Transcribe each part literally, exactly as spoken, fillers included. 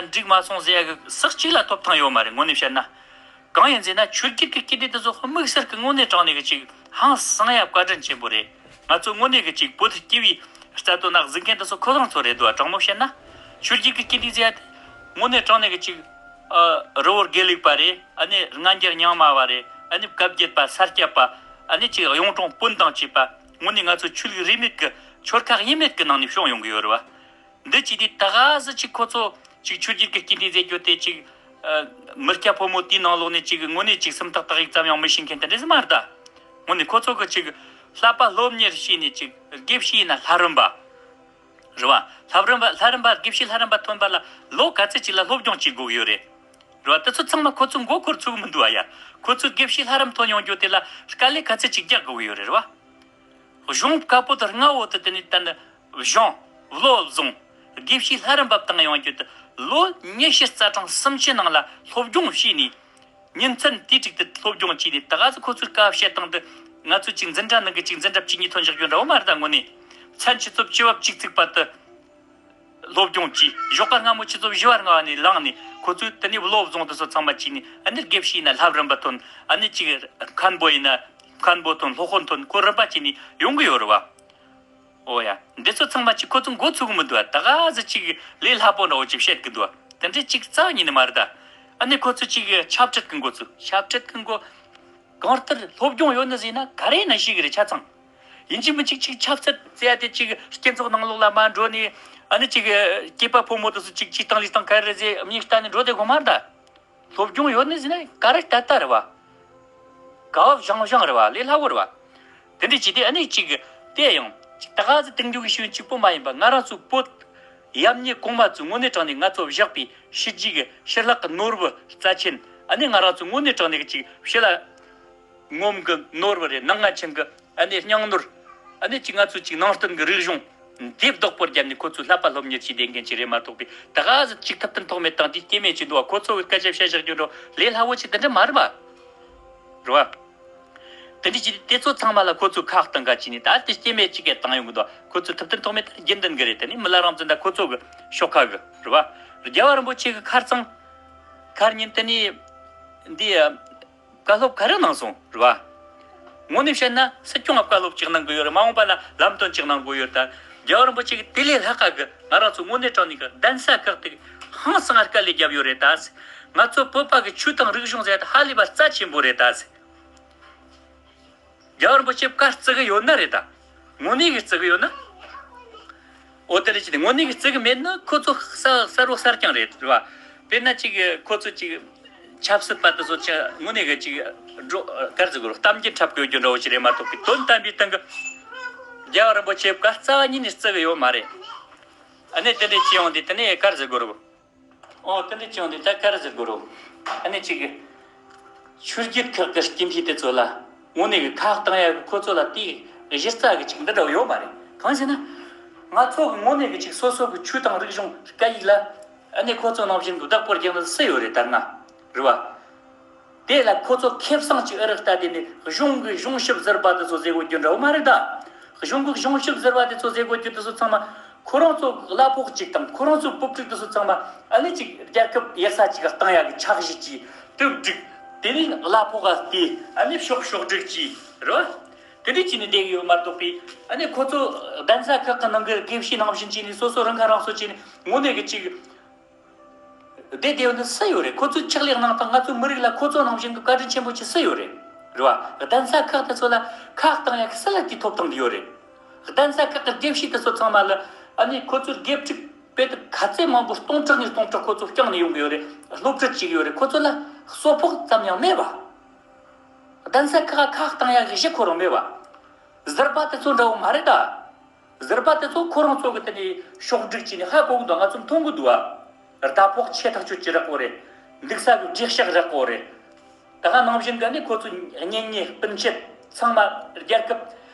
ད་འགྲིག་མ་སོང་ཟེར་ཡ་གི་ཟག་གཅིག་ལ་ཐོབ་ཐང་ཡོད་མ་རེད། དངོས་གནས་བཤད་ན། གང་ཡིན་ཟེར་ན་ཆོས་བརྒྱུད་ཀྱི་སྐྱེ་ལྡན་དེ་ཚོ་དམིགས་བསལ་གྱི་དངོས་གནས་དྲང་གནས་ཀྱི་ཅིག་ཧང་སང་ཡ་བཀའ་དྲིན་ཆེན་པོ་རེད། ང་ཚོ་དངོས་གནས་ཀྱི་ཅིག་བོད་དུ་སྐྱེ་བའི་རྩ་དོན་ནག་གཟིགས་མཁན་དེ་ཚོ་ཁོ་རང་ཚོ་རེད་འདུག་དྲང་མོ་བཤད་ན། ཆོས་བརྒྱུད་ཀྱི་སྐྱེ་ལྡན་ཟེར་ཡ་དེ་དངོས་གནས་དྲང་གནས་ཀྱི་ཅིག་ཨ་རི་བོ་དགེ་ལུགས་པ་རེད། ཨ་ནི་སྔ་འགྱུར་རྙིང་མ་བ་རེད། ཨ་ནི་བཀའ་བརྒྱུད་པ། ས་སྐྱ་པ། ཨ་ནི་ཅིག་གཡུང་དྲུང་བོན་དང་བཅས་པ། དངོས་གནས་ང་ཚོ་ཆོས་ལུགས་རིས་མེད་ཀྱི་ཆོལ་ཁ་དབྱེ་མེད་ཀྱི་ནང་ནས་བྱུང་ཡོང་གི་ཡོད་རེད་བ། འདི་བྱས་ཏེ་ད་ག་ཟེ་ཅིག་ཁོ་ཚོ་ཅིག་ཆོས་བརྒྱུད་ཀྱི་སྐྱེ་ལྡན་ཟེར་རྒྱུ་དེ་ཅིག་ཨ། མི་སྐྱ་ཕོ་མོ་དེའི་ནང་ལོགས་ནས་ཅིག་དངོས་གནས་ཅིག་སུམ་རྟགས་དག་ཡིག་ཙམ་ཡང་མི་ཤེས་མཁན་དེ་འདྲ་ཟིག་མ་རེད་ད། དངོས་གནས་ཁོ་ཚོ་གི་ཅིག་བསླབ་པ་སློབ་གཉེར་བྱས་ནས་ཅིག་དགེ་བཤེས་ཡིན་ན་ལྷ་རམས་པ། རེད་བ། ལྷ་རམས་པ། ལྷ་རམས་པ། དགེ་བཤེས་ལྷ་རམས་པ་ཐོན་པ་ལ་ལོ་ག་ཚད་ཅིག་ལ་སློབ་སྦྱོང་བྱེད་དགོས་ཀྱི་ཡོད་རེད། རེད་བ། དེ་ཚོ་ཚང་མ་ཁོ་ཚོ་མགོ་འཁོར་ཚུགས་མི་འདུག་ཨ་ཡ། ཁོ་ཚོས་དགེ་བཤེས་ལྷ་རམས་ཐོན་ཡོང་རྒྱུ་དེ་ལ་དཀའ་ལས་ག་ཚད་ཅིག་རྒྱག་དགོས་ཀྱི་ཡོད་རེད། རེད་བ། གཞུང་བཀའ་པོད་ལྔ་བོ་དེ་དེ་ནས་བསྟན་གཞུང་བློ་བཟུང་། དགེ་བཤེས་ལྷ་རམས་པ་བཏང་ཡོང་རྒྱུ་དེ་ལོ་ཉི་ཤུ་རྩ་གྲངས་སུམ་ཅུ་ནང་ལ་སློབ་སྦྱོང་བྱས་ནས། ཉིན་མཚན་དུས་དྲུག་ཏུ་སློབ་སྦྱོང་བྱས་ནས་ད་ག་ཚོད་ཁོ་ཚོར་བཀའ་བཤད་སྟངས་དེ་ང་ཚོས་ཅིག་འཛིན་གྲྭ་ནང་གི་ཅིག་འཛིན་གྲྭ་བཅུ་གཉིས་ཐོན་བཞག་རྒྱུ་འདྲ་བོ་མ་རེད་ད། དངོས་གནས་མཚན་ཆུ་ཚོད་བཅུ་བ་བཅུ་གཅིག་པ་དུ། སློབ་སྦྱོང་བྱས། ཞོགས་ཀ་སྔ་མོ་ཆུ་ཚོད་བཞི་བར་ང་ནས་ལངས་ནས་ཁོ་ཚོས་དེ་ནས་བློ་བཟུང་དེ་ཚོ་ཚང་མ་བྱས་ནས། ཨ་ནི་དགེ་བཤེས་ཡིན་ན་ལྷ་རམས་པ་ཐོན། ཨ་ནི་ཅིག་མཁན་པོ་ཡིན་ན་མཁན་པོ་ཐོན། སློབ་དཔོན་ཐོན། ཁོ་རིམ་པ་བྱས་ནས་ཡོང་གི་ཡོད་རེད་བ། ཨོ་ཡ། འདི་ཚོ་ཚང་མ་ཅིག་ཁོ་ཚོ་མགོ་ཚོས་གི་མི་འདུག་བ། ད་ག་ཟེ་ཅིག་ལས་སླ་པོ་འདྲ་བོ་ཅིག་བཤད་གི་འདུག་བ། དེ་འདྲའི་ཅིག་རྩ་བ་ཉིད་ནས་མ་རེད་ད། ཨ་ནི་ཁོ་ཚོ་ཅིག་ཆབ་སྲིད་ཀྱི་མགོ་ཚོས། ཆབ་སྲིད་ཀྱི་མགོ། གང་ལྟར་སློབ་སྦྱོང་ཡོད་ནི་ཟེར་ན་ག་རེ་ན་ཤེས་གི་རེད་ཆ་ཚང་། ཡིན་གཅིག་མིན་གཅིག་ཅིག་ཆབ་སྲིད་ཟེར་ཡ་དེ་ཅིག་སྤྱི་ཚོགས་ནང་ལོགས་ལ་མར་འགྲོ་ནས། ཨ་ནི་ཅིག་སྐྱེས་པ་ཕོ་མོ་དེ་ཚོ་ཅིག་ཅིག་བཏང་ལས་བཏང་ག་རེ་ཟེར་མིག་ལྟ་ནས་འགྲོ་དེ་དགོས་མ་རེད་ད། སློབ་སྦྱོང་ཡོད་ནི་ཟེར་ན་ག་རེ་ལྟ་ལྟ་རེད་བ། ག་བ་བཞེངས་བཞེངས་རེད་བ། ལས་སླ་བོ་རེད་བ། དེ་འདྲ་བྱས་ཏེ་ཨ་ནི་ཅིག་དེ་ཡང་ཅིག་ད་ག་ཟེ་དེང་དུས་ཀྱི་ཤེས་ཡོན་གཅིག་པོ་མ་ཡིན་པ། ང་རང་ཚོའི་བོད་ཡབ་མྱེས་གོང་མ་ཚོས་དངོས་གནས་དྲང་གནས་ང་ཚོ་བཞག་པའི་ཕྱི་རྒྱལ་གྱི་ཕྱི་ལྷག་གི་ནོར་བུ་རྩ་ཆེན། ཨ་ནི་ང་རང་ཚོ་དངོས་གནས་དྲང་གནས་ཀྱི་ཅིག་ཕྱི་ལ་ངོམ་གི་ནོར་བུ་རེད། ནང་ང་ཆིངས་གི་ཨ་ནི་སྙིང་ནོར། ཨ་ནི་ཅིག་ང་ཚོ་ཅིག་ནང་བསྟན་གི་རིག་གཞུང་འདི་བདག་པོ་རྒྱབ་ནས་ཁོ་ཚོས་བསླབ་པ་སློབ་གཉེར་བྱས་བསྡད་མཁན་ཅིག་རེད་མ་གཏོགས་པའི། ད་ག་ཟེ་ཅིག་ཐུབ་བསྟན་ཐོགས་མེད་དང་དེ་སྐྱེ་མེད་ཅིག་འདུག་བ། ཁོ་ཚོ་གི་སྐད་ཆ་བཤད་བཞག་རྒྱུ་འགྲོ་ལས་སླ་བོ་ཅིག་དེ་འདྲ་མ་རེད་པ། རེད་བ། དེ་འདྲ་ཅིག་དེ་ཚོ་ཚང་མ་ལ་ཁོ་ཚོས་ཁག་བཏང་ག་ཅིག་ནས་ད་དེ་སྐྱེ་མེད་ཅིག་གས་བཏང་ཡོང་གི་འདུག་ཁོ་ཚོས་ཐུབ་བསྟན་ཐོགས་མེད་དེ་རྒྱུན་ལྡན་གི་རེད། དེ་ནི་མི་ལ་རང་བཙན་ད་ཁོ་ཚོ་གི་ཤོག་ཁ་གི་རེད་བ། རྒྱལ་བ་རིན་པོ་ཆེ་གི་ཁར་ཚང་ཁར་ཉིན་དེ་ནི་འདི། བཀའ་སློབ་ག་རེ་གནང་སོང་རེད་བ། དངོས་གནས་བཤད་ན་སྲིད་སྐྱོང་ང་བཀའ་སློབ་ཅིག་གནང་གི་ཡོད་རེད། མ་འོངས་པ་ལ་ལམ་སྟོན་ཅིག་གནང་དགོས་ཡོད་ད། རྒྱལ་བ་རིན་པོ་ཆེ་གིས་དེ་ལས་ལྷག་ག་གི་ང་རང་ཚོ་དངོས་གནས་དྲང་གནས་གི་གདན་ས་ཁག་དེ་ཧང་སང་ང་དཀའ་ལས་བརྒྱབ་ཡོད་རེད་ད། ང་ཚོ་བོད་པ་གི་ཆོས་དང་རིག་གཞུང་ཟེར་ཡ་དེ་ཧ་ལས་པ་རྩ་ཆེན་པོ་རེད་ད། རྒྱལ་བ་རིན་པོ་ཆེ་བཀའ་བརྩི་གི་ཡོད་ན་རེད་ད། དངོས་གནས་གི་བརྩི་གི་ཡོད་ན། འོ་དེ་རེད་ཅི་དེ་དངོས་གནས་ཀྱི་བརྩི་གི་མེད་ན་ཁོ་ཚོ་གསར་གསར་བོ་གསར་རྐྱང་རེད་རེད་བ། དཔེར་ན་ཅིག་ཁོ་ཚོ་ཅིག་ཆབ་སྲིད་པ་དེ་ཚོ་ཅིག་དངོས་གནས་གི་ཅིག་འགྲོ་གར་ཟིག་གོ་གཏམ་རྒྱུད་འཁྲབ་དགོས་རྒྱུ་འདྲ་བོ་ཅིག་རེད་མ་གཏོགས་པའི་དོན་དམ་པའི་སྟེང་གི་རྒྱལ་བ་རིན་པོ་ཆེ་བཀའ་རྩ་བ་ཉིད་ནས་བརྩི་གི་ཡོད་མ་རེད། ཨ་ནི་དེ་འདྲས་ཅི་ཡོང་དེ་དེ་ནས་གར་ཟིག་གོ་རེད། ཨོ་དེ་འདྲ་བྱུང་དུས་ད་ག་རེ་ཟེར་དགོས་རོ། ཨ་ནི་གཅིག་གི་ཆོས་བརྒྱུད་ཁག་གི་སྤྱི་འཐུས་དེ་ཚོ་ལ་དངོས་གནས་ཀྱི་ཁག་བཏང་ཡ་གི་ཁོ་ཚོ་ལ་དེའི་གཞི་རྩ་གི་ཅིག་འདི་འདྲ་བོ་ཡོད་མ་རེད། གང་ཟེར་ན། ང་ཚོ་གི་དངོས་གནས་ཀྱི་ཅིག་སོ་སོ་གི་ཆོས་དང་རིག་གཞུང་སྐད་ཡིག་ལ་ཨ་ནི་ཁོ་ཚོ་ནང་བཞིན་གྱི་བདག་པོ་རྒྱག་ནི་སུ་ཡོད་རེད་ད་ང་རེད་བ། དེ་ལ་ཁོ་ཚོ་ཁེ་བཟང་ཅིག་ཨེ་རག་ལྟ་དེ་ནི་གཞུང་གི་གཞུང་ཞབས་ཟུར་པ་དེ་ཚོ་ཟེར་དགོས་རྒྱུ་འདྲ་བོ་མ་རེད་ད། གཞུང་གི་གཞུང་ཞབས་ཟུར་པ་དེ་ཚོ་ཟེར་དགོས་རྒྱུ་དེ་ཚོ་ཚང་མ་ཁོ་རང་ཚོ་གླ་ཕོགས་ཅིག་དང་ཁོ་རང་ཚོའི་བུ་ཕྲུག་དེ་ཚོ་ཚང་མ་ཨ་ནི་ཅིག་རྒྱལ་ཁབ་ཡག་ས་ཅིག་ག་བཏང་ཡག་གི་འཆར་གཞི་ཅིག་དེབ་བསྒྲིགས། དེ་ནས་གླ་ཕོགས་ག་སྟེ་ཨ་ནི་ཕྱོགས་ཕྱོགས་བསྒྲིགས་ཅིག་རེད་བ། དེ་འདྲས་བྱས་ནས་བསྡད་ཀྱི་ཡོད་མ་གཏོགས་པའི་ཨ་ནི་ཁོ་ཚོ་གདན་ས་ཁག་གི་ནང་གི་དགེ་བཤེས་ནང་བཞིན་བྱས་ནས་སོ་སོ་རང་ཁ་རང་གསོ་བྱས་ནས་དངོས་གནས་ཀྱི་ཅིག་བསྡད་བསྡད་ཡོད་ནི་སུ་ཡོད་རེད། ཁོ་ཚོའི་ཕྱག་ལས་གནང་སྟངས་ང་ཚོའི་མི་རིགས་ལ་ཁོ་ཚོ་ནང་བཞིན་གྱི་བཀའ་དྲིན་ཆེན་པོ་ཅིག་སུ་ཡོད་རེད། རེད་བ། གདན་ས་ཁག་དེ་ཚོ་ལ་ཁག་བཏང་ཡག་གི་སུ་ལ་དེའི་ཐོབ་ཐང་དེ་ཡོད་རེད། གདན་ས་ཁག་གི་དགེ་བཤེས་དེ་ཚོ་ཚང་མ་ལ་ཨ་ནི་ཁོ་ཚོའི་དགེ་ཕྲུག་དཔེ་དེབ་ག་ཚད་མང་པོ་སྟོང་ཕྲག་ནས་སྟོང་ཕྲག་ཁོ་ཚོ་བསྐྱངས་ནས་ཡོང་གི་ཡོད་རེད། སློབ་ཁྲིད་བྱེད་ཀྱི་ཡོད་རེད། ཁོ་ཚོ་ལ་གསོལ་ཕོགས་ཙམ་ཡང་མེད་པ། གདན་ས་ཁག་ཁག་བཏང་ཡག་གི་གཞི་ཁོ་རང་མེད་པ། ཟུར་པ་དེ་ཚོ་འདྲ་བོ་མ་རེད་ད། ཟུར་པ་དེ་ཚོ་ཁོ་རང་ཚོ་གི་དེ་ནས་ཕྱོགས་བསྒྲིགས་བྱས་ནས་ཧ་གོ་གི་འདུག་ང་ཚོ་མཐོང་གི་འདུག་ཨ། ཟླ་ཕོགས་ཆེ་ཐག་ཆོད་ཀྱི་རག་གོ་རེད། འདུག་ས་གི་བྲེལ་ཤག་རག་གོ་རེད། ད་ག་ནང་བཞིན་ག་ནས་ཁོ་ཚོ་གཉེན་ཉེ་སྤུན་མཆེད་ཚང་མ་རྒྱལ་ཁབ་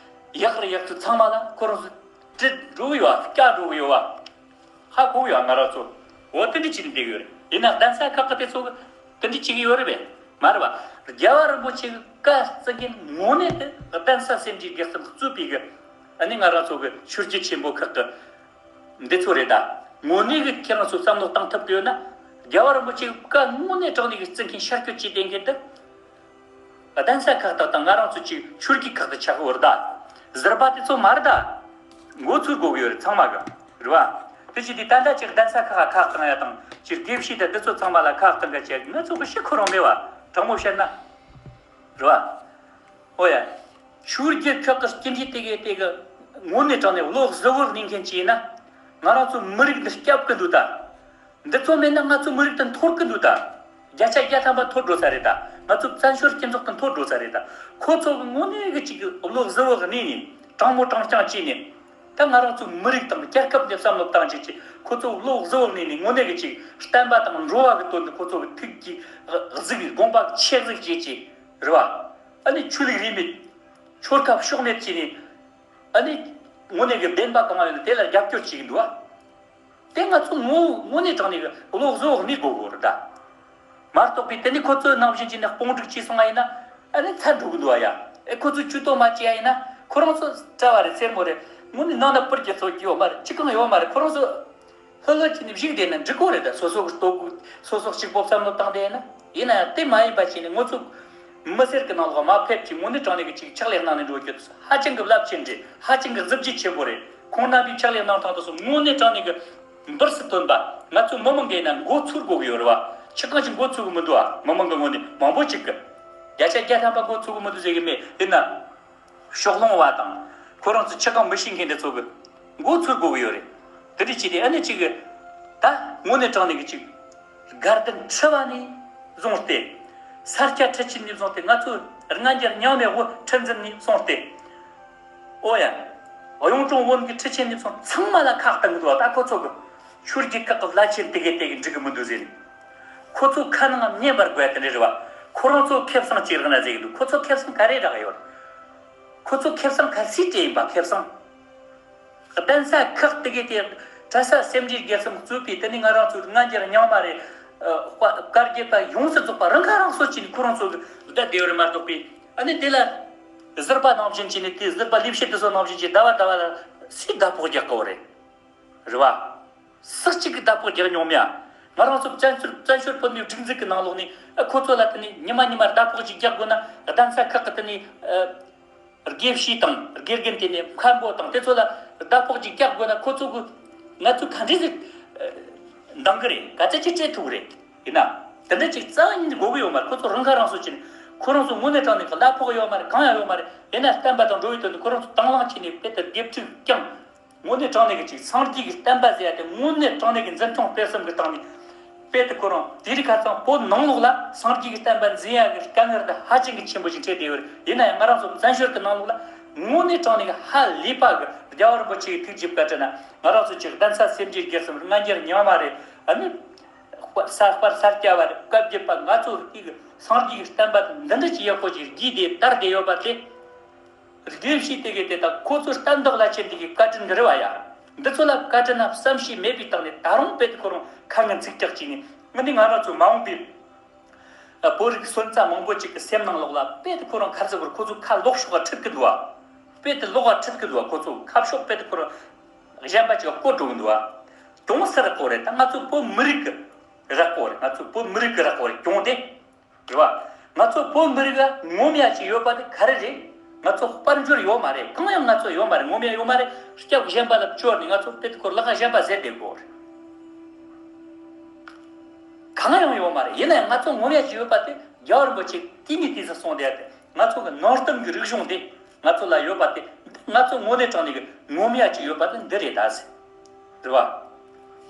ཡག་རེ་ཡག་ཚོ་ཚང་མ་ལ་ཁོ་རང་ཚོ་དྲིལ་འགྲོ་གི་ཡོད་ཨ། བསྐྱལ་འགྲོ་གི་ཡོད་ཨ། ཧ་གོ་གི་ཡོད་ང་རང་ཚོ། འོ་དེ་འདྲ་བྱས་ནས་བསྡད་ཡོད་རེད། ཡིན་ན་གདན་ས་ཁག་གི་དེ་ཚོ་གི་དེ་འདྲ་བྱེད་ཀྱི་ཡོད་རེད་པས། མ་རེད་པ། རྒྱལ་བ་རིན་པོ་ཆེ་གི་བཀའ་བརྩི་མཁན་དངོས་གནས་དེ་གདན་ས་སེ་འབྲས་དགེ་གསུམ་གཙོས་པའི་གི་ཨ་ནི་ང་རང་ཚོ་གི་ཆོས་བརྒྱུད་ཆེན་པོ་ཁག་གི་འདི་ཚོ་རེད་ད། དངོས་གནས་གི་ཁྱེད་རང་ཚོ་བསམ་བློ་བཏང་ཐུབ་ཀྱི་ཡོད་ན། རྒྱལ་བ་རིན་པོ་ཆེ་བཀའ་དངོས་གནས་དྲང་གནས་གི་བརྩི་མཁན་ཤར་བསྐྱོད་བྱས་བསྡད་མཁན་དེ། གདན་ས་ཁག་དག་དང་ང་རང་ཚོ་གཅིག་ཆོས་བརྒྱུད་ཁག་ཏུ་ཆགས་ཡོད་རེད་ད། ཟུར་པ་དེ་ཚོ་མ་རེད་ད། མགོ་ཚོས་དགོས་ཀྱི་ཡོད་རེད་ཚང་མ་གི། རེད་བ། དེ་བྱས་དུས་ད་ལྟ་ཅིག་གདན་ས་ཁག་ཁག་བཏང་ཡ་དང་ཅིག་དགེ་བཤེས་དང་དེ་ཚོ་ཚང་མ་ལ་ཁག་བཏང་ག་བྱས་ང་ཚོ་གི་ཤི་ཁོ་རང་མེད་བ། དྲང་མོ་བཤད་ན། རེད་བ། ཨོ་ཡ། ཆོས་བརྒྱུད་ཁག་གི་སྤྱི་འཐུས་དེ་གའི་དེ་གི་དངོས་གནས་དྲང་གནས་བློ་གཟུ་བོར་གནས་མཁན་ཅིག་ཡིན་ན། ང་རང་ཚོ་མི་རིགས་འདི་སྐྱབས་ཀྱི་འདུག་ད། འདི་ཚོ་མེད་ན་ང་ཚོ་མི་རིགས་དེ་འཐོར་གི་འདུག་ད། བརྒྱ་ཆ་བརྒྱ་ཐམ་པ་འཐོར་འགྲོ་ས་རེད་ད། ང་ཚོ་བཙན་བྱོལ་སྤྱི་ཚོགས་དེ་འཐོར་འགྲོ་ས་རེད་ད། ཁོ་ཚོ་གི་དངོས་གནས་གི་ཅིག་བློ་གཟུ་བོར་གནས་ནས་དྲང་མོ་དྲང་རྐྱང་བྱས་ནས། ད་ང་རང་ཚོ་མི་རིགས་དང་རྒྱལ་ཁབ་འདི་བསམ་བློ་བཏང་བྱས་ཀྱི་ཁོ་ཚོ་བློ་གཟུ་བོར་གནས་ནས་དངོས་གནས་གི་ཅིག་བསྟན་པ་དང་འགྲོ་བ་གི་དོན་དུ་ཁོ་ཚོ་གི་ཐུགས་ཀྱི་གཟིགས་དགོངས་པ་ཆེ་གཟིགས་བྱས་ཀྱི་རེད་བ། ཨ་ནི་ཆོས་ལུགས་རིས་མེད། ཆོལ་ཁ་ཕྱོགས་མེད་བྱས་ནས། ཨ་ནི། དངོས་གནས་ཀྱི་བདེན་པ་གང་ཡོད་ན་དེ་ལ་རྒྱབ་སྐྱོར་བྱེད་ཀྱི་འདུག་ཨ། དེ་ང་ཚོ་ངོ་དངོས་གནས་དྲང་གནས་ཀྱི་བློ་གཟུ་བོར་གནས་དགོས་དགོས་རེད་ད། མ་གཏོགས་པའི་དེ་ནི་ཁོ་ཚོའི་ནང་བཞིན་བྱས་ནས་དཔུང་སྒྲིག་བྱས་སོང་བ་ཡིན་ན། ཨ་ནི་ཚར་འགྲོ་གི་འདུག་ཨ་ཡ། ཨེ་ཁོ་ཚོས་ཇུས་གཏོགས་མ་བྱས་ཡ་ཡིན་ན་ཁོ་རང་ཚོ་གྲྭ་བ་རེད་སེར་མོ་རེད། དངོས་གནས་ནང་ན་པུར་གྱི་ཚོ་གི་ཡོད་མ་རེད་ཅི་གང་ཡོད་མ་རེད་ཁོ་རང་ཚོ། ལྷོད་ལྷོད་བྱས་ནས་བཞུགས་བསྡད་ན་འགྲིག་གོ་རེད་ད། སོ་སོ་གི་ལྟོ་གོས་སོ་སོ་གཅིག་པོ་བསམ་བློ་བཏང་བསྡད་ན། ཡིན་ན་ཡང་དེ་མ་ཡིན་པ་བྱས་ནས་ང་ཚོ་མི་སེར་གྱི་ནང་ལོགས་མ་ཕེབས་ཀྱི་དངོས་གནས་དྲང་གནས་ཀྱི་ཅིག་ཕྱག་ལས་གནང་ནས་འགྲོ་རྒྱུ་དེ་ཧ་ཅང་གི་རླབས་ཆེན་རེད། ཧ་ཅང་གི་གཟི་བརྗིད་ཆེན་པོ་རེད། ཁོང་རྣམ་པའི་ཕྱག་ལས་གནང་སྟངས་དེ་ཚོ་དངོས་གནས་དྲང་གནས་ཀྱི་འབུར་སུ་ཐོན་པ། ང་ཚོ་མི་མང་གི་ཡིན་ན་མགོ་ཚོས་དགོས་ཀྱི་ཡོད་རེད་བ། ཆི་གང་ཞིག་མགོ་ཚོས་གི་མི་འདུག་ཨ། མི་མང་གི་ངོས་ནས་མང་པོ་ཅིག་གི་བརྒྱ་ཆ་བརྒྱ་ཐམ་པ་མགོ་ཚོས་གི་མི་འདུག་ཟེར་གི་མེད། ཡིན་ན། ཕྱོགས་ལྷུང་བ་དང་། ཁོ་རང་ཚོ་ཆི་གང་མི་ཤེས་མཁན་དེ་ཚོ་གི་མགོ་ཚོས་དགོས་གི་ཡོད་རེད། དེ་འདྲ་བྱས་ཏེ་ཨ་ནི་གཅིག་གི་ད་དངོས་གནས་དྲང་གནས་ཀྱི་གཅིག་དགའ་ལྡན་ཁྲི་པ་ནས་བཟུང་སྟེ། ས་སྐྱ་ཁྲི་ཆེན་ནས་བཟུང་སྟེ་ང་ཚོའི་སྔ་འགྱུར་རྙིང་མའི་དབུ་ཁྲི་འཛིན་ནས་བཟུང་སྟེ། ཨོ་ཡ། གཡུང་དྲུང་བོན་གྱི་ཁྲི་ཆེན་ནས་བཟུང་ཚང་མ་ལ་ཁག་བཏང་གི་འདུག་ད་ཁོ་ཚོ་གི་ཆོས་བརྒྱུད་ཁག་གི་བླ་ཆེན་དེ་གས་དེ་གས་འགྲིག་གི་མི་འདུག་ཟེར་ནས། ཁོ་ཚོ་ཁ་ནང་བསྙེན་པར་དགོས་ཡ་དེ་འདྲ་རེད་བ། ཁོ་རང་ཚོ་ཁེ་བཟང་ཅིག་རག་ན་ཟེར་གི་འདུག་ཁོ་ཚོ་ཁེ་བཟང་ག་རེ་རག་ཡོད། ཁོ་ཚོ་ཁེ་བཟང་གལ་སྲིད་སྤྲད་ཡིན་པ་ཁེ་བཟང་། གདན་ས་ཁག་དེ་གའི་དེ་གྲྭ་ས་སེར་འབྲས་དགེ་གསུམ་གཙོས་པའི་དེ་ནི་ང་རང་ཚོའི་སྔ་འགྱུར་རྙིང་མ་རེད། ཨ། བཀའ་བཀའ་བརྒྱུད་པ་ཡོངས་སུ་རྫོགས་པ་རང་ཁ་རང་གསོ་བྱས་ནས་ཁོ་རང་ཚོ་གི་བསྡད་བསྡད་ཡོད་རེད་མ་གཏོགས་པའི་ཨ་ནི་དེ་ལ་ཟུར་པ་ནང་བཞིན་བྱས་ནས་དེ་ཟུར་པ་ལས་བྱེད་དེ་ཚོ་ནང་བཞིན་གྱིས་ཟླ་བ་ཟླ་བ་ལ་སུས་ཟླ་ཕོགས་རྒྱག་གི་ཡོད་རེད། རེད་བ། སུ་གཅིག་གིས་ཟླ་ཕོགས་རྒྱག་མྱོང་མེད་ཨ། ང་རང་ཚོ་བཙན་བྱོལ་བཙན་བྱོལ་བོད་མིའི་སྒྲིག་འཛུགས་ཀྱི་ནང་ལོགས་ནས་ཨ་ཁོ་ཚོ་ལ་དེ་ནས་ཉི་མ་ཉི་མར་ཟླ་ཕོགས་ཅིག་རྒྱག་དགོས་ན་གདན་ས་ཁག་གི་དེ་ནས་ཨ་དགེ་བཤེས་དང་དགེ་རྒན་དེ་ནས་མཁན་པོ་དང་དེ་ཚོ་ལ་ཟླ་ཕོགས་ཅིག་རྒྱག་དགོས་ན་ཁོ་ཚོ་གི་ང་ཚོས་ག་འདྲས་ཟིག་ཨ་འདང་གི་རེད། ག་ཚད་ཅིག་སྤྲད་ཐུབ་ཀྱི་རེད། ཡིན་ན་དེ་འདྲ་ཅིག་རྩ་བ་ཉིད་ནས་དགོས་ཀྱི་ཡོད་མ་རེད། ཁོ་ཚོ་རང་ཁ་རང་གསོ་བྱས་ནས་ཁོ་རང་ཚོ་དངོས་གནས་དྲང་གནས་ཀྱི་ཟླ་ཕོགས་ཡོད་མ་རེད། གང་ཡང་ཡོད་མ་རེད། ཡིན་ན་བསྟན་པ་དང་འགྲོ་བའི་དོན་དུ་ཁོ་རང་ཚོ་དང་བླངས་བྱས་ནས་དཔེ་ལྟར་དགེ་ཕྲུག་བསྐྱངས། དངོས་གནས་དྲང་གནས་ཀྱི་ཅིག་སངས་རྒྱས་ཀྱི་བསྟན་པ་ཟེར་ཡ་དེ་དངོས་གནས་དྲང་གནས་ཀྱི་འཛིན་སྐྱོང་སྤེལ་གསུམ་གྱི་སྟེང་ནས་དཔེ་དེ་ཁོ་རང་དེ་རིང་ཁ་སང་བོད་ནང་ལོགས་ལ་སངས་རྒྱས་ཀྱི་བསྟན་པ་འཛིན་ཡ་གི་དཀའ་ངལ་དེ་ཧ་ཅང་གི་ཆེན་པོ་ཞིག་འཕྲད་བསྡད་ཡོད་རེད། ཡིན་ན་ཡང་ང་རང་ཚོ་བཙན་བྱོལ་གྱི་ནང་ལོགས་ལ་དངོས་གནས་དྲང་གནས་ཀྱི་ཧ་ལས་པ་གི་རྒྱལ་བ་རིན་པོ་ཆེ་གི་ཐུགས་རྗེ་བཀའ་དྲིན་ན་ང་རང་ཚོ་ཅིག་གདན་ས་སེར་འབྲས་དགེ་གསུམ་རེད། སྔ་འགྱུར་རྙིང་མ་རེད། ཨ་ནི་ས་དཔལ་ས་སྐྱ་པ་རེད། བཀའ་བརྒྱུད་པ་ང་ཚོ་གི་སངས་རྒྱས་ཀྱི་བསྟན་པ་དེ་འདི་འདྲ་ཅིག་ཡག་པོ་ཅིག་རྒྱས་ཏེ་དར་བསྡད་ཡོད་པ་དེ། དགེ་བཤེས་དེ་གས་དེ་དང་ཁོ་ཚོའི་བསྟན་བདག་བླ་ཆེན་དེ་གས་བཀའ་དྲིན་འདི་རེད་བ་ཡ། འདི་ཚོ་ལ་བཀའ་དྲིན་ན་བསམ་ཤེས་མེད་པའི་སྟེང་ནས་ད་རུང་དཔེ་དེ་ཁོ་རང་ཁ་ངན་ཚིག་རྒྱག་ཅིག་ནས་ང་ནི་ང་རང་ཚོ་མ་འོངས་པའི་བོད་རིགས་སོན་རྩ་མང་པོ་ཅིག་གི་སེམས་ནང་ལོགས་ལ་དཔེ་དེ་ཁོ་རང་ཁ་ཚིག་བར་ཁོ་ཚོ་ཁ་ལོག་ཤོག་ག་ཁྲིད་གི་འདུག་བ། དཔེ་དེ་ལོག་ག་ཁྲིད་གི་འདུག་བ། ཁོ་ཚོ་ཁ་ཕྱོགས་དཔེ་དེ་ཁོ་རང་གཞན་པ་ཅིག་ག་བསྐོར་འགྲོ་གི་འདུག་བ། གྱོང་སུ་རག་གོ་རེད། ད་ང་ཚོ་བོད་མི་རིགས་ཀྱི་རག་གོ་རེད། ང་ཚོ་བོད་མི་རིགས་ཀྱི་རག་གོ་རེད། གྱོང་དེ། རེད་བ། ང་ཚོ་བོད་མི་རིགས་ལ་ངོམ་ཡ་ཅིག་ཡོད་པ་དེ་ག་རེ་རེད། ང་ཚོ་དཔལ་འབྱོར་ཡོད་མ་རེད། གང་ཡང་ང་ཚོ་ཡོད་མ་རེད། ངོམ་ཡ་ཡོད་མ་རེད། སྐྱབས་གཞན་པ་ལ་བཅོལ་ནས་ང་ཚོ་དཔེ་དེ་ཁོ་ལག་ག་གཞན་པ་ཟེར་བསྡད་དགོས་རེད། གང་ཡང་ཡོད་མ་རེད། ཡིན་ན་ཡང་ང་ཚོ་ངོམ་ཡ་ཅིག་ཡོད་པ་དེ་རྒྱལ་བ་རིན་པོ་ཆེ་དེ་ནས་དེ་ཚོ་གསུངས་བསྡད་ཡ་དེ་ང་ཚོ་གི་ནང་བསྟན་གྱི་རིག་གཞུང་དེ་ང་ཚོ་ལ་ཡོད་པ་དེ་ང་ཚོ་དངོས་གནས་དྲང་གནས་གི་ངོམ་ཡ་ཅིག་ཡོད་པ་དེ་འདི་རེད་ད་ཟེར། རེད་བ།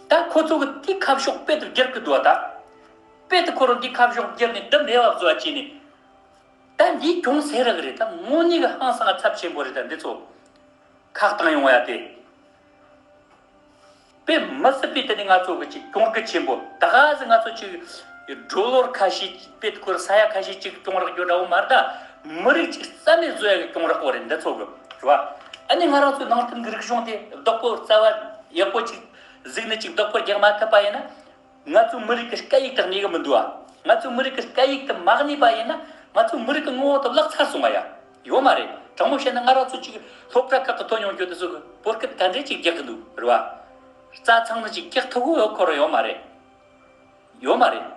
ད་ཁོ་ཚོ་གི་དེ་ཁ་ཕྱོགས་དཔེ་དེ་བསྒྱུར་གི་འདུག་བ་ད། དཔེ་དེ་ཁོ་རང་འདི་ཁ་ཕྱོགས་བསྒྱུར་ནས་འདི་མེད་པ་བཟོ་བ་བྱས་ནས། ད་འདིའི་གྱོང་སུ་རག་གི་རེད། ད་དངོས་གནས་གི་ཧང་སང་ཚབས་ཆེན་པོ་རེད། ད་འདི་ཚོ་ཁག་བཏང་ཡོང་ཡ་དེ། དཔེ་མི་སྲིད་པའི་དེ་ནི་ང་ཚོ་གི་ཅིག་གྱོང་གུད་ཆེན་པོ། ད་ག་ཟེ་ང་ཚོ་ཅིག་ཌོ་ལར་ཁ་ཤས་དཔེ་དེ་ཁོ་རང་ས་ཡ་ཁ་ཤས་ཅིག་གྱོང་རག་རྒྱུ་འདྲ་བོ་མ་རེད། ད་མི་རིགས་ཅིག་རྩ་མེད་བཟོ་ཡ་གི་གྱོང་རག་པོ་རེད། འདི་ཚོ་གི་རེད་བ། ཨ་ནི་ང་རང་ཚོའི་ནང་བསྟན་གི་རིག་གཞུང་དེ་བདག་པོ་རྩ་བ་ཡག་པོ་ཅིག་གཟིགས་ནས་ཅིག་བདག་པོ་རྒྱག་མ་ཐུབ་པ་ཡིན་ན། ང་ཚོའི་མི་རིགས་ཀྱི་སྐད་ཡིག་དེ་གནས་གི་མི་འདུག་ཨ། ང་ཚོའི་མི་རིགས་ཀྱི་སྐད་ཡིག་དེ་མ་གནས་པ་ཡིན་ན་ང་ཚོའི་མི་རིགས་ཀྱི་ངོ་བོ་དེ་བརླག་ཚར་སོང་བ་ཡ། ཡོད་མ་རེད། དྲང་མོ་བཤད་ན་ང་རང་ཚོ་ཅིག་སློབ་གྲྭ་ཁག་གི་ཐོན་ཡོང་རྒྱུ་དེ་ཚོ་གི་བོད་སྐད་ག་འདྲས་ཅིག་རྒྱག་གི་འདུག་རེད་བ། རྩྭ་ཚང་ནི་ཅིག་སྐྱེག་ཐུབ་གོ་ཡོད་ཁོ་ར་ཡོད་མ་རེད། ཡོད་མ་རེད།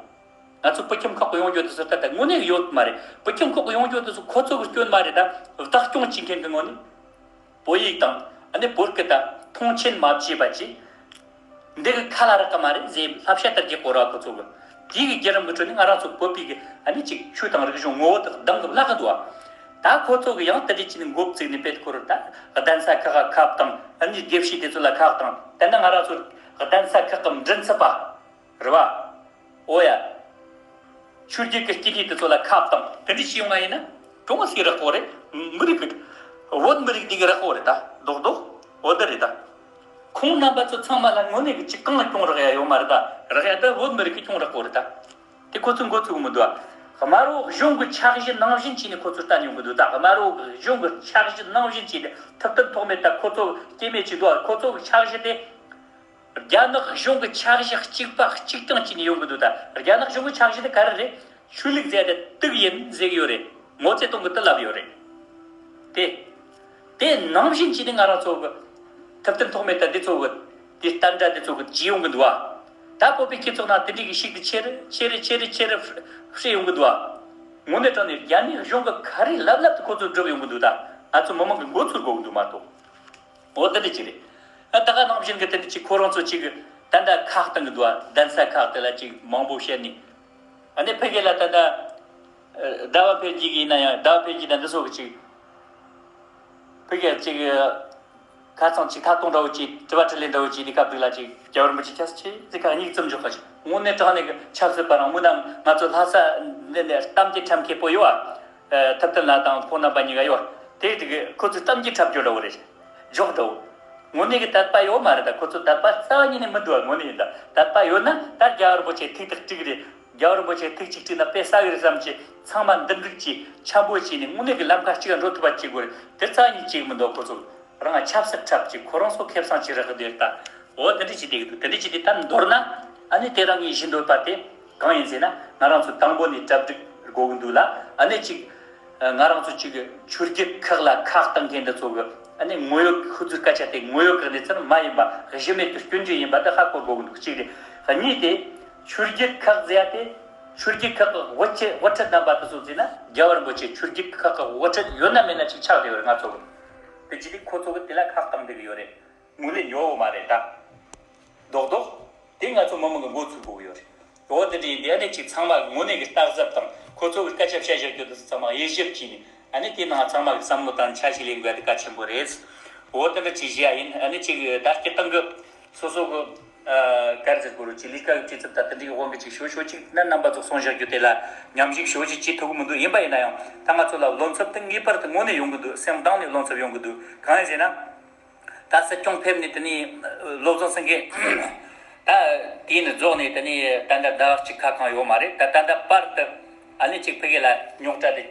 ང་ཚོ་བོད་ཁྱིམ་ཁག་གི་ཡོང་རྒྱུ་དེ་ཚོ་ད་ལྟ་དངོས་གནས་ཡོད་མ་རེད། བོད་ཁྱིམ་ཁག་གི་ཡོང་རྒྱུ་དེ་ཚོ་ཁོ་ཚོ་གི་སྐྱོན་མ་རེད། ད་བདག་སྐྱོང་བྱེད་མཁན་གི་ངོས་ནས་བོད་ཡིག་དང་ཨ་ནི་བོད་སྐད་ད་མཐོང་ཆེན་མ་བྱས་པ་ཅིག་འདི་གི་ཁ་ལ་རག་གི་མ་རེད་ཟེར་བསླབ་བྱ་ལྟར་གྱི་སྐོར་བ་ཁོ་ཚོ་གི་དེའི་གི་བརྒྱུད་རིམ་གི་ཁྲོད་ནས་ང་རང་ཚོ་བོད་པའི་གི་ཨ་ནི་ཅིག་ཆོས་དང་རིག་གཞུང་ངོ་བོ་དག་གདེང་གི་བརླག་གི་འདུག་ད་ཁོ་ཚོ་གི་ཡང་དེ་འདྲ་བྱས་ནས་འགོ་བཙུགས་ནས་དཔེ་ཁོ་ར་ད་གདན་ས་ཁག་ཁག་དང་ཨ་ནི་དགེ་བཤེས་དེ་ཚོ་ལ་ཁག་དང་དེ་ནས་ང་རང་ཚོ་གདན་ས་ཁག་གི་མགྲིན་ཚབ་པ། རེད་བ། ཨོ་ཡ། ཆོས་བརྒྱུད་ཀྱི་སྐྱེས་ནི་དེ་ཚོ་ལ་ཁ་བཏང་དེ་འདྲ་ཞིག་ཡོང་བ་ཡིན་ན་གྲོང་སི་རག་གོ་རེད། མི་རིགས་ཀྱི་བོད་མི་རིགས་འདི་གི་རག་གོ་རེད་ད། རྡོག་རྡོག་ཨོ་ད་རེད་ད། ཁོང་རྣམ་པ་ཚོ་ཚང་མ་ལ་དངོས་གནས་ཀྱི་ཅི་གང་ལ་གྱོང་རག་ཡ་ཡོད་མ་རེད་ད། རག་ཡ་ད་བོད་མི་རིགས་ཀྱི་གྱོང་རག་གོ་རེད་ད། དེ་ཁོ་ཚོས་འགོ་ཚུགས་མི་འདུག་ཨ། དམར་པོ་གཞུང་གི་འཆར་གཞི་ནང་བཞིན་བྱས་ནས་ཁོ་ཚོ་བསྟན་ཡོང་གི་འདུག་ད་དམར་པོ་གཞུང་གི་འཆར་གཞི་ནང་བཞིན་བྱས་ཏེ་ཐུབ་བསྟན་ཐོགས་མེད་ད་ཁོ་ཚོ་སྐྱེ་མེད་ཅིག་འདུག་ཨ། ཁོ་ཚོ་གི་འཆར་གཞི་དེ། རྒྱ་ནག་གཞུང་གི་འཆར་གཞི་གཅིག་པ་གཅིག་རྐྱང་བྱས་ནས་ཡོང་གི་འདུག་ད་རྒྱ་ནག་གཞུང་གི་འཆར་གཞི་དེ་ག་རེ་རེད། ཆོས་ལུགས་ཟེར་ཏེ་དུག་ཡིན་ཟེར་གི་ཡོད་རེད། མའོ་ཙེ་ཏུང་གི་དུ་ལབ་ཡོད་རེད། དེ། དེ་ནང་བཞིན་བྱས་ནས་ང་རང་ཚོ་གི་ཐུབ་བསྟན་ཐོགས་མེད་ད་འདི་ཚོ་གི་དེ་བསྟན་དགྲ་འདི་ཚོ་གི་བྱས་ཡོང་གི་འདུག་ཨ། ད་བོད་པའི་སྤྱི་ཚོགས་ནང་དེ་འདྲའི་གི་ཤིག་ཏུ་ཆེ་རུ་ཆེ་རུ་ཆེ་རུ་ཆེ་རུ་བཤད་ཡོང་གི་འདུག་ཨ། དངོས་གནས་དྲང་ནས་རྒྱ་མིའི་གཞུང་གི་ག་རེ་ལབ་ལབ་ཏུ་ཁོ་ཚོ་སྒྲུབ་ཡོང་གི་འདུག་ད་ང་ཚོ་མི་མང་གི་མགོ་ཚོས་དགོས་གི་འདུག་མ་གཏོགས། འོ་དེ་འདྲ་ཅིག་རེད། ཨ་ད་ག་ནང་བཞིན་གྱི་དེ་འདྲ་ཅིག་ཁོ་རང་ཚོ་ཅིག་ད་ལྟ་ཁག་བཏང་གི་འདུག་ཨ། གདན་ས་ཁག་དེ་ལ་ཅིག་མང་པོ་བཤད་ནས། ཨ་ནི་ཕ་གི་ལ་ད་ལྟ་ཟླ་བ་འཕེལ་རྒྱས་ཀྱི་ཡིན་ན་ཡང་ཟླ་བ་འཕེལ་རྒྱས་དང་འདི་ཚོ་གི་ཅིག་ཕ་གི་ཅིག་ཁ་ཚང་ཅིག་ཐག་གཏོང་འདྲ་བོ་ཅིག་དྲི་བ་དྲིས་ལན་འདྲ་བོ་ཅིག་དེ་སྐབས་དེ་ལ་ཅིག་རྒྱལ་བ་རིན་པོ་ཆེ་ཁྱེད་ཚོ་ཆེ་ཟིག་ཁ་སྙིང་རྩུབ་འཇོག་ཁ་ཅིག་དངོས་གནས་དྲང་གནས་ཀྱི་ཆབ་སྲིད་པ་རང་མུ་ན་ང་ཚོ་ལྷ་ས་འདི་ནས་གཏམ་གྱི་ཁྲམ་མཁས་པོ་ཡོད་ཨ། ཐུབ་བསྟན་ལགས་དང་ཁོང་རྣམ་པ་གཉིས་ཀ་ཡོད། དེ་དེ་གི་ཁོ་ཚོས་གཏམ་གྱི་འཁྲབ་སྦྱོར་འདྲ་བོ་རེད། འཇོག་འདྲ་བོ། དངོས་གནས་ཀྱི་དད་པ་ཡོད་མ་རེད་ད། ཁོ་ཚོ་དད་པ་རྩ་བ་ཉིད་ནས་མི་འདུག་ཨ། དངོས་གནས་ཡིན་ད། དད་པ་ཡོད་ན་ད་རྒྱལ་བ་རིན་པོ་ཆེ་ཐུགས་ཐག་གཅིག་རེད། རྒྱལ་བ་རིན་པོ་ཆེ་ཐུགས་གཅིག་དྲིལ་ན་དཔེ་ས་གི་རེད་བསམ་གྱི་ཚང་མ་འདུམ་འགྲིག་གྱིས་འཆམ་པོ་བྱས་ནས་དངོས་གནས་ཀྱི་ལམ་ཁ་གཅིག་ག་འགྲོ་ཐུབ་པ་བྱེད་དགོས་རེད། དེ་རྩ་བ་ཉིད་བྱེད་གི་མི་འདུག་ཁོ་ཚོ། རང་ཆབ་སྲིད་འཁྲབ་ཀྱི་ཁོ་རང་ཚོ་ཁེ་བཟང་ཅིག་རག་གི་འདུག་ད། འོ་དེ་འདྲ་བྱས་བསྡད་ཀྱི་འདུག་དེ་འདྲ་བྱས་ཏེ་ད་མདོར་ན་ཨ་ནི་དེ་རང་ངས་ཞུ་འདོད་པ་དེ་གང་ཡིན་ཟེར་ན། ང་རང་ཚོ་དང་པོ་ནས་གྲ་སྒྲིག་དགོས་ཀྱི་འདུག་ལ། ཨ་ནི་གཅིག་ང་རང་ཚོ་གཅིག་ཆོས་བརྒྱུད་ཁག་ལ་ཁག་བཏང་མཁན་འདི་ཚོ་གི་ཨ་ནི་དངོས་ཡོད་ཁོ་ཚོའི་སྐད་ཆ་དེ་དངོས་ཡོད་གི་གནས་ཚུལ་མ་ཡིན་པ་གཞི་མེད་ཀྱི་སྐྱོན་བརྗོད་ཡིན་པ་འདི་ཧ་གོ་དགོས་ཀྱི་འདུག་གཅིག་རེད། གཉིས་དེ་ཆོས་བརྒྱུད་ཁག་ཟེར་ཡ་དེ་ཆོས་བརྒྱུད་ཁག་གི་དབུ་ཁྲིད་དབུ་ཁྲིད་རྣམ་པ་དེ་ཚོ་ཟེར་ན་རྒྱལ་བ་རིན་པོ་ཆེ་ཆོས་བརྒྱུད་ཁག་གི་དབུ་ཁྲིད་ཡོད་ན་མེད་ན་ཅིག་ཆགས་བསྡད་ཡོད་རེད། ང་ཚོ་གི་དེ་ཅི་སྟེ་ཁོ་ཚོ་གི་དེ་ལ་ཁག་བཏང་བསྡད་ཀྱི་ཡོད་རེད། དངོས་གནས་ཉོ་བོ་མ་རེད་ད། རྡོག་རྡོག་དེ་ང་ཚོ་མི་མང་གི་མགོ་ཚོས་དགོས་ཀྱི་ཡོད་རེད། འོ་དེ་འདྲ་ཡིན་དེ་ཨ་ནི་ཅིག་ཚང་མ་དངོས་གནས་ཀྱི་བརྟག་གཟབ་དང་ཁོ་ཚོ་གི་སྐད་ཆ་བཤད་བཞག་རྒྱུ་དེ་ཚོ་ཚང་མ་དབྱེ་ཞིབ་བྱས་ནས་ཨ་ནི་དེ་ནང་ཚང་མ་གི་བསམ་བློ་དང་ཆ་ཤས་ལེན་དགོས་ཡ་དེ་གལ་ཆེན་པོ་རེད། འོ་དེ་འདྲ་ཅིག་བཤད་ཡ་ཡིན། ཨ་ནི་ཅིག་ད་སྤྱིར་བཏང་གི་སོ་སོ་གི་ཨ་ག་རེ་ཟེར་དགོས་རེད། ཅིག་ལས་ཀ་གི་བྲེལ་འཚུབ་དང་དེ་འདྲའི་དབང་གིས་ཅིག་ཞོ་ཞོ་ཅིག་ན་རྣམ་པ་ཚོ་གསུངས་བཞག་རྒྱུ་དེ་ལ་མཉམ་ཞུགས་ཞོ་ཅིག་བྱེད་ཐུབ་ཀྱི་མི་འདུག་ཡིན་པ་ཡིན་ན་ཡང་ད་ང་ཚོ་ལ་བློ་འཚབ་དེ་ངེས་པར་དུ་དངོས་གནས་ཡོང་གི་འདུག་སེམས་གཏིང་ནས་བློ་འཚབ་ཡོང་གི་འདུག་གང་ཡིན་ཟེར་ན། ད་སྲིད་སྐྱོང་ཕེབས་ནས་དེ་ནས་བློ་བཟང་སེང་གེ་ད་དེ་ནས་རྫོགས་ནས་དེ་ནས་ད་ལྟ་ཟླ་བ་གཅིག་ཁ་གང་ཡོད་མ་རེད། ད་ད་ལྟ་བར་དུ་ཨ་ནི་གཅིག་ཕ་གི་ལ་རྙོག་དྲ་དེ་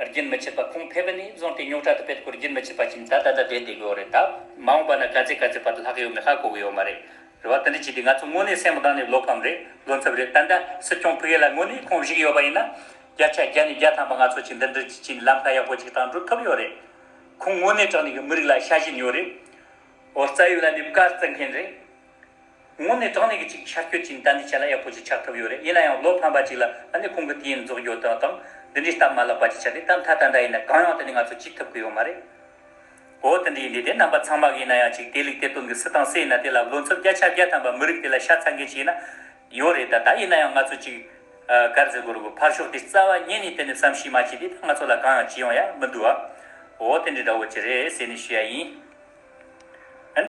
རྒྱུན་མི་ཆད་པ། ཁོང་ཕེབས་ནས་བཟུང་སྟེ་རྙོག་དྲ་དེ་དཔེ་ཁོ་རྒྱུན་མི་ཆད་པ་ཅིག་ད་ད་ལྟ་བསྡད་བསྡད་ཀྱི་ཡོད་རེད། ད་མ་འོངས་པ་ན་ག་ཚད་ག་ཚད་བར་དུ་ལྷག་གི་ཡོད་མེད་ཧ་གོ་གི་ཡོད་མ་རེད། རེད་བ། དེ་འདྲ་བྱས་ཏེ་ང་ཚོ་དངོས་གནས་སེམས་གཏིང་ནས་བློ་ཕམ་རེད། བློ་འཚབ་རེད། ད་ལྟ་སྲིད་སྐྱོང་ཕ་གི་ལ་དངོས་གནས་ཁོང་བཞུགས་ཡོད་པ་ཡིན་ན་བརྒྱ་ཆ་བརྒྱ་ནས་བརྒྱ་ཐམ་པ་ང་ཚོ་ཅིག་འདི་འདྲ་ཅིག་ལམ་ཁ་ཡག་པོ་ཅིག་དང་འགྲོ་ཐུབ་ཡོད་རེད། ཁོང་དངོས་གནས་དྲང་གནས་ཀྱི་མི་རིགས་ལ་ཤ་ཞེན་ཡོད་རེད། འོ་རྩ་བའི་ལ་ནི་བཀའ་བརྩི་མཁན་རེད། དངོས་གནས་དྲང་གནས་ཀྱི་ཅིག་ཤར་སྐྱོད་ཅིག་ཏན་ཏན་བྱས་ན་ཡག་པོ་ཅིག་ཆགས་ཐུབ་ཡོད་རེད། ཡིན་ན་ཡང་བློ་ཕམ་པ་ཅིག་ལ་ཨ་ནི་ཁོང་གི་དུས་ཡུན་རྫོགས་རྒྱུ་དང་དང་འདི་འདྲའི་སྟབས་མ་ལེགས་པ་ཅིག་ཆགས་ཏེ་ད་མཐའ་ད་ལྟ་ཡིན་ན་གང་ཡང་དེ་ནི་ང་ཚོ་ཅིག་ཐུབ་ཀྱི་ཡོད་མ་རེད། འོ་དེ་འདྲ་ཡིན་དུས་དེ་རྣམ་པ་ཚང་མ་གིས་ཡིན་ན་ཡང་ཅིག་དེ་ལུགས་དེ་དོན་གྱི་སྲིད་དང་སྲིད་ཡིན་ན་དེ་ལ་བློ་འཚབ་བརྒྱ་ཆ་བརྒྱ་ཐམ་པ་མི་རིགས་དེ་ལ་ཤ་ཚ་མཁན་ཅིག་ཡིན་ན་ཡོད་རེད། ད་ད་ཡིན་ན་ཡང་ང་ཚོ་ཅིག་ཨ་ག་རེ་ཟེར་དགོས་རེད་གོ། ཕར་ཕྱོགས་དེ་རྩ་བ་ཉིད་ནས་དེ་ནི་བསམ་ཤེས་མ་བྱས་དུས་ད་ང་ཚོ་ལ་གང་ཡང་ཅི་ཡོང་ཡ་མི་འདུག་ཨ། འོ་དེ་འདྲ་འདྲ་བོ་ཅིག་རེད་ཟེར་ནས་ཞུ་ཡ་ཡིན།